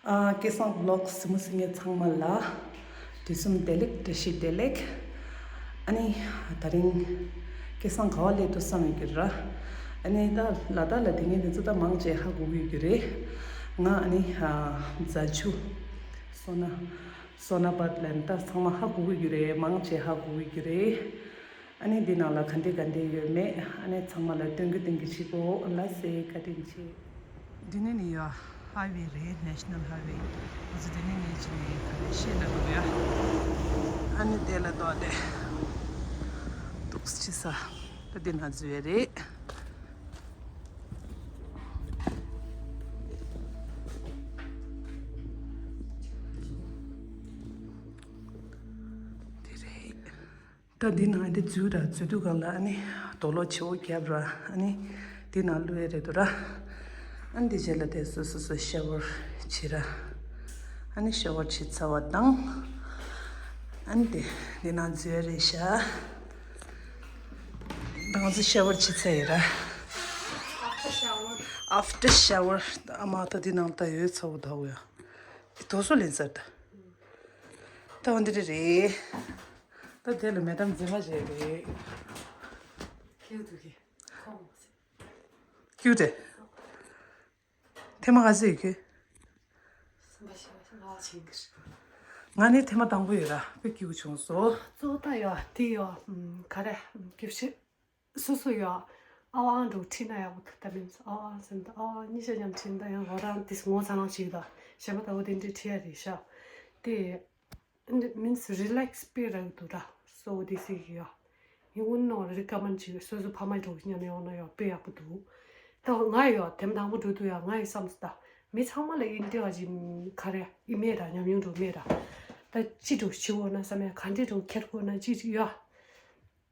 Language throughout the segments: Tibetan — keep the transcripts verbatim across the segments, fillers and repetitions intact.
ཨ། སྐལ་བཟང་བི་ལོག་གཟིགས་མོ་གཟིགས་མཁན་ཚང་མ་ལ་དུས་གསུམ་བདེ་ལེགས། བཀྲ་ཤིས་བདེ་ལེགས། ཨ་ནི་དེ་རིང་སྐལ་བཟང་ག་བ་སླེབས་འདུག་བསམ་ཡོད་ཀྱི་ར། ཨ་ནི་ད་ལ་དྭགས་ལ་དེ་སྔོན་དེ་ཚོ་ད་མང་ཆེ་ཧ་གོ་གི་ཡོད་ཀྱི་རེད། ང་ཨ་ནི་ཨ། རྫ་ཆུ། སོ་ན། སོ་ན་བཱད་ལ་ད་ཚང་མ་ཧ་གོ་གི་ཡོད་རེད། མང་ཆེ་ཧ་གོ་གི་ཡོད་རེད། ཨ་ནི་འདི་ནང་ལ་ག་འདྲ་ག་འདྲ་ཡོད་མེད་ཨ་ནི་ཚང་མ་ལ་སྟོན་གི་སྟོན་གི་བྱེད་དགོས། ལགས་སེ། བཀའ་དྲིན་ཆེ། འདི་ནས་ནི་ཡ་ཧའི་ཝེ་རེད། ནེ་ཤ་ནལ་ཧའི་ཝེ། ང་ཚོ་འདི་ནས་ནི་ཅི་ནས་ག་རེ་བཤད་ན་འགྲོ་ཡ། ཨ་ནི་དེ་ལ་ཏོག་དེ་འདུག་སེ་བྱས་ད་འདི་ན་འཛུལ་ཡ་རེད། དེ་རེད། ད་འདི་ནང་འདི་འཛུལ་ར། འཛུལ་དུས་སྒང་ལ་ཨ་ནི་དུག་ལོག་བྱེ་བོ་བརྒྱབ་ར། ཨ་ནི་འདི་ནང་བླུག་ཡ་རེད་འདུག་ར། ཨ་ནི་འདི་རྗེས་ལ་དེ་སོ་སོ་སོ་ཤ་ཝར་བྱེད་ར། ཨ་ནི་ཤ་ཝར་བྱེད་ཚར་བ་དང་། ཨ་ནི་དེ་འདི་ནང་འཛུལ་ཡ་རེད་ཤག་ད་ང་ཚོ་ཤ་ཝར་བྱེད་ཚར་ཡོད་ར། After shower. After shower. ཨ་མ་ད་འདི་ནང་ད་ཡོད་ཚ་བོ་ད་འོ་ཡ། དེ་དོ་སོ་ལེན་ཚར་ད། ད་འོ་འདི་རེད། ད་དེ་ལ་མེ་ཏམ་འཛིན་མ་བྱས་རེད། ཁྱེའུ་འདུག་གི་ཁོ་མ་ཟེར། ཁྱེའུ་དེ། ཐེངས་མ་ག་ཚོད་ཡོད་ཁྱེད། སེམས་པ་ཞེ་པོ་ང་ཆེན་གི་རེད། ང་ནི་ཐེངས་མ་དང་པོ་ཡོད་ར། དཔེ་སྐྱིད་པོ་བྱུང་སོང་། གཙོ་བོ་ད་ཡོད་དེ་ཡོད། ག་རེ། སྐྱིད་ཤོས། སོ་སོ་ཡོད། ཨ་ཝང་འགྲོ་ཁྲིད་ན་ཡག་པོ་འདུག་ད་མིན་ཨ་ཝང་ཟེར་ད། ཨ་ཝང་གཉིས་ཆ་མཉམ་ཁྲིད་ད་ཡང་ང་རང་དེ་ངོ་ཚ་ནང་ཞིག་ད་གཞན་པ་ད་འོ་དེ་འདྲས་ཁྲིད་ཡ་རེད་ཤག་དེ་མིན་རི་ལེགས་དཔེ་རག་འདུག་ད། སོ་འོ་དེ་སི་གི་ཡོད། ཡིན་ཀུན་ནོ་རི་ཀ་མན་ཅིག་སོ་སོ་ཕ་མ་འགྲོ་མཉམ་ཡོང་ན་ཡོད་དཔེ་ཡག་པོ་འདུག་ད་ང་ཡོད་དེ་མ་དང་པོ་འགྲོ་དུས་ཡ་ང་ཡི་བསམ་སོང་ད། མི་ཚང་མ་ལ་ཡིན་དེ་བ་ཅིག་ག་རེ་ཡིན་མེད་ད། ཉམས་མྱོང་འགྲོ་མེད་ད། ད་ཅི་འགྲོ་ཞི་བོ་ན་བསམ་ཡ་ག་འདྲས་འགྲོ་ཁྱེར་དགོས་ན་ཅི་ཅིག་ཡོད།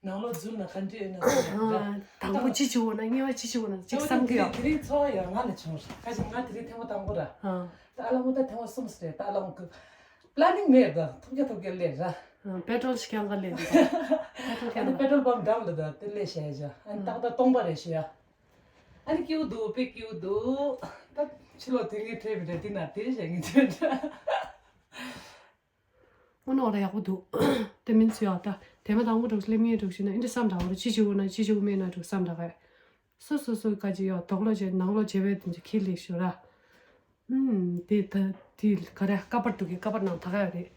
ནང་ལོགས་འཛུལ་ན་ག་འདྲས་ཡོད་ན་བསམ་ཡ་ད། དང་པོ་ཅི་བྱེད་འོ་ན་ངེས་པ་ཅི་བྱེད་འོ་ན་ཅིག་བསམ་གི་ཡོད། དེ་རིང་ཚོ་ཡང་ང་ལ་བྱུང་ར། ཁ་ཅིག་ང་དེ་རིང་ཐེངས་མ་དང་པོ་ར། ད་ཨ་ལ་མོ་ད་ཐེངས་མ་གསུམ་རེད། ད་ཨ་ལ་མོ་གི་པི་ལ་ནིང་མེད་ད། ཐུག་རྒྱ་ཐུག་རྒྱ་ལས་ར། པེ་ཏྲོལ་ཞིག་ཀྱང་ག་ལས་འདུག་པེ་ཏྲོལ་ཨ་ཀྱང་ནི་ག་པེ་ཏྲོལ་པམ་འགྲམ་ལ་ད་དེ་ལས་བྱས་བྱ། ཨ་ནི་ཏག་ཏག་སྟོང་པ་རེད་ཞུ་ཡ། ཨ་ནི་སྐྱིད་པོ་འདུག་དཔེ་སྐྱིད་པོ་འདུག་ད་ཕྱི་ལོགས་དེ་ངས་ཁྲེལ་བི་རེད། དེ་ན་དེ་བྱས་ངས་ཁྲེལ་འདྲ། དངོས་གནས་ཡག་པོ་འདུག་དེ་མིན་ཚུལ་ཡག་ད། དེ་མ་དང་པོ་འགྲོ་སླེབས་ངེས་འགྲོ་ཞུས་ན་ཨིན་འདྲ་བསམ་དྲག་པོ་རེད། ཅི་བྱེད་དགོས་ན་ཅི་བྱེད་དགོས་མེད་ན་འགྲོ་བསམ་དྲག་གས། སོ་སོ་སོ་ག་ཅི་ཡོད་དོག་ལོ་བྱས་ནང་ལོ་བྱས་པའི་དེ་ཚོ་ཁྱེར་ལེགས་ཤོག་ར། ཨུམ། དེ་ད་དེ་ག་རེ་ཀ་པར་འདུག་གི་ཀ་པར་ནང་ད་ག་ཡོད་རེད།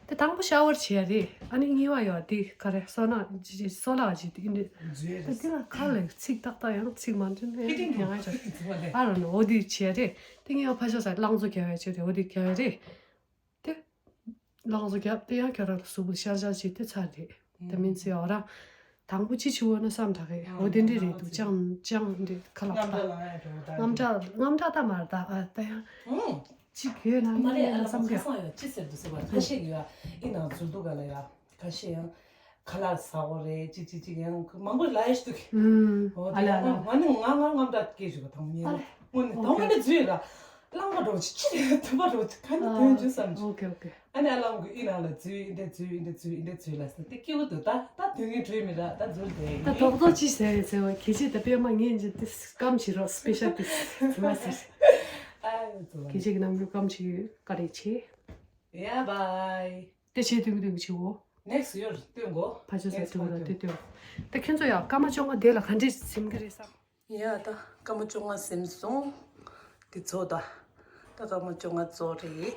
དེ་དང་པོ་ཤ་ཝར་བྱས་ཡ་རེད། ཨ་ནི་གཉིས་པ་ཡོད་དེ་ག་རེ་སོ་ན་ཅི་ཅི་སོ་ལ་ཅི་དེ་ཨིན་འདྲ། ད་དེ་ལ་ཁ་ལ་ཚིག་ཏག་ཏག་ཡང་ཚིག་མ་འདྲེན་ནས་ཡང་ཡང་ཅག་ཨ་རོ་ནོ་འོ་དེ་བྱས་ཡ་རེད། དེ་གཉིས་པ་ཕ་ཤོ་ས་རླངས་བཙོ་རྒྱག་ཡ་བྱས་རེད། འོ་དེ་རྒྱག་ཡ་རེད། དེ། ལག་བཟོ་རྒྱབ་དེ་ཡང་ཁྱོད་རང་ལ་གཟུགས་པོ་ཤར་ཤར་བྱས་ཏེ་ཚར་རེད། དེ་མིན་ཚེ་ཨོ་ར། དང་པོ་ཅི་བྱེད་འོ་ན་བསམ་དྲག་གི་ཨོ་དེ་འདྲས་རེད་འདུག་ཅང་ཅང་འདྲས་ཁ་ལག་རྔམ་དྲག་ལ་ང་ཡང་འགྲོ་གི་ད། རྔམ་དྲག་རྔམ་དྲག་ད་མ་རེད་ད། ཨ་ད་ཡང་ཅིག་ཡོད་ན་མ་རེད། ཨ་ལ་བསམ་ཁ་གི་སང་ཡོད་ཅི་ཟེར་འདུག་ཟེར་བ་ཁ་ཤས་ཀྱི་ཡོད་ཨི་ནང་འཛུལ་འདུག་ག་ལ་ཡ་ཁ་ཤས་ཡང་། ཁ་ལག་ཟ་བ་རེད་ཅིག་ཅིག་ཅིག་ཡང་མང་པོ་ལ་ཡ་ཞིག་འདུག་ཨུམ། འོ་ཨ་དེ་ལ་ཨ་ལ། ང་ནི་ང་ང་རྔམ་དྲག་སྐད་ཞུ་བ་དང་མིན་ཨ་ལ། དངོས་ནི་དང་པོ་ནི་འཛུལ་ལ་རླངས་པ་འགྲོ་ཅིག་ཅི་རེད་དུ་བ་འགྲོ་ཅིག་ག་ནི་དོན་འཇུ་བསམ་ཅིག་ཨོ་ཀེ་ཨོ་ཀེ། ཨ་ནི་ཨ་ལམ་གི་ཨི་ནང་ལ་འཛུལ་ཨི་འདྲ་འཛུལ་ཨི་འདྲ་འཛུལ་ཨི་འདྲ་འཛུལ་ལ་ཟེར་དེ་སྐྱིད་པོ་འདུག་ད་ད་དོན་ངན་གྲོལ་མི་ར་ད་འཛུལ་དེ་ད་ཡིན་དོག་དོག་ཅི་ཟེར་ཟེར་བ་ཁྱེད་ཅི་ད་པད་མ་ངས་འཇི་དེ་སྐམ་བྱེད་རོགས་སྤེ་ཤལ་དེ་ཟེར་བ་ཟེར། ཨ་འཛུལ་ཁྱེད་ཅི་གི་ནམ་རྒྱུན་སྐམ་བྱེད་ཀ་རེ་བྱེད། ཡ་བའི། དེ་བྱེད་དུས་དུས་བྱེད་འོ། Next year སྟོན་གོ། ཕ་ཆོས་ཟེར་དུས་ལ་དེ་སྟོན། དེ་ཁྱོད་ཚོ་ཡང་སྐར་མ་བཅོ་ལྔ་དེ་ལ་ག་འདྲས་ཟིན་གི་རེད་བསམ། ཡ་ད་སྐར་མ་བཅོ་ལྔ་ཟིན་སོང་། དེ་ཚོ་ད། ད་སྐར་མ་བཅོ་ལྔ་རྫོགས་རེད། ད་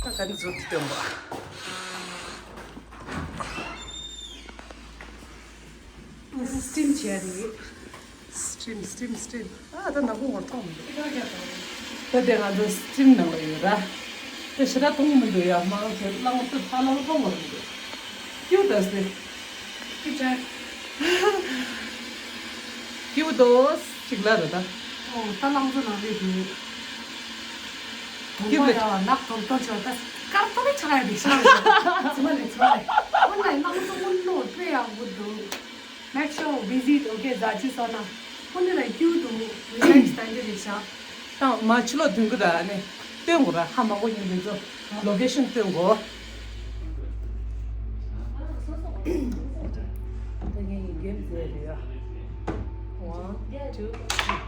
ག་འདྲས་རྫོགས་དེ་སྟོན་གོ། སི་ཊིམ་བྱས་རེད། སི་ཊིམ་སི་ཊིམ་སི་ཊིམ། ཨ་ད་ནག་པོ་ངོ་མཐོང་མི་འདུག་ད་དེ་ང་ཚོ་སི་ཊིམ་ནང་ལ་ཡོད་ར། དེ་ཞེ་དྲག་མཐོང་མི་འདུག་ཡ། མང་ཆེ་རླངས་པ་ཕར་རླངས་མཐོང་མི་འདུག་ཀྱུ་ཏོ་སི། ཀྱུ་ཅན། ཀྱུ་ཏོ་སི་ཅིག་ལ་ར་ད། ཨོ་ད་རླངས་པ་ནང་ལས་འདུག་ཀྱུ་ལ། ཡ་ནག་ཏོག་ཏོ་ཆོ་ད་སྐར་ཏོ་རེ་ཆགས་ཡ་དེ་ཤ་རེ་ཤ། ཚི་མ་ལེ་ཚི་མ་ལེ། ཨོ་ན་རླངས་པ་ཀུན་ནོ་དཔེ་ཡག་པོ་འདུག Make sure visit okay རྫ་ཆུ་སོ་ན། ཁོ་ནི་ལ་ཀྱུ་འདུག relax ད་འདི་རེད་ཤག་དང་མ་ཕྱི་ལོགས་དུས་འགོ་ད་ནི་སྟོན་དགོས་ར། ཧ་མ་གོ་ཉིན་དེ་ཚོ་ལོ་ཀེ་ཤན་སྟོན་དགོས། ད་ངས་ཡིན་གེམ་ཟེར་རེད་ཡ། One, two, three.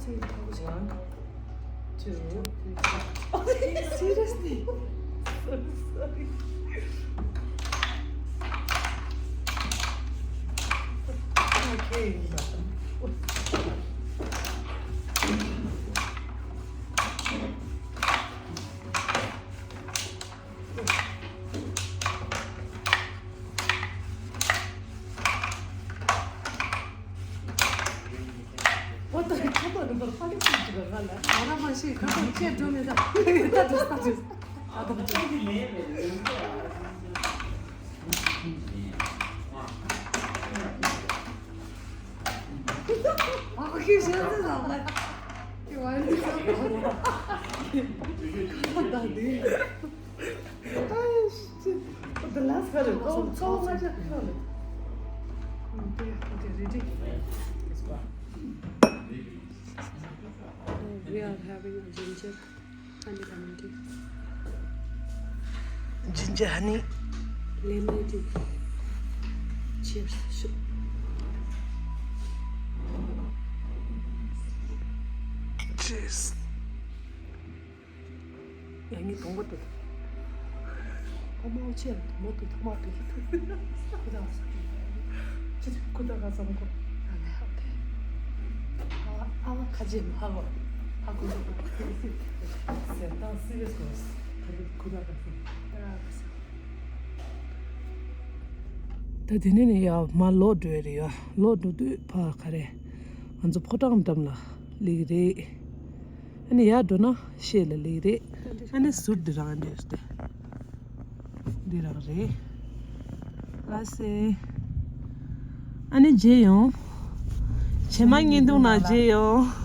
One, two, three, four. Seriously? So sorry. Okay. ཨོ་ད་ཁ་པར་རིམ་པར་ཕ་གི་ཅིག་ཅིག་ག་ལ། ང་རང་མ་ཤེས། ཁ་པར་ཁྱེར་འགྲོ་མེད་ད། ད་ད་ད་ད། ཨ་ཁི་ཤེས་ཚེ་ལ་མ། ཁི་བ་ནི་ཁ་པར་ད་དེ། Ai, shit. What the last color? Oh, so much of color. Okay, okay, ready? We are having a ginger honey lemon tea. Ginger honey. Lemon tea. Cheers. Cheers. ཡང་ངས་དང་པོ་དེ། ཨ་མའོ་ཆེ་དང་པོ་དེ་ཐོག་མ་དེ། ཁུ་དག་ས། ཅི་ཁུ་དག་ག་ཙམ་གོ། ཨ་ལེ་ཧ་ཏེ། ཨ་ཨ་ཁ་ཅེ་མ་ཧ་གོ། ཧ་གོ་གོ། ཟེར་ཏང་སི་རི་ཡས་གོ། ཁ་ཅེ་ཁུ་དག་ག་ཙམ། ད་དེ་ནས་ནི་ཡ་མ་ལོག་འགྲོ་ཡ་རེད་ཡ། ལོག་འགྲོ་དུས་ཕ་ག་རེ། ང་ཚོ་ཕོ་བྲང་འགྲམ་ལ་སླེབས་རེད། ཨ་ནི་ཡར་འགྲོ་ན་ཤེལ་ལ་སླེབས་རེད། ཨ་ནི་ཟུར་འདི་རང་འདི་རེད། འདི་རང་རེད། ལགས་སེ། ཨ་ནི་མཇལ་ཡོང་། བྱེ་མ་བརྙན་ཐུང་ནང་མཇལ་ཡོང་།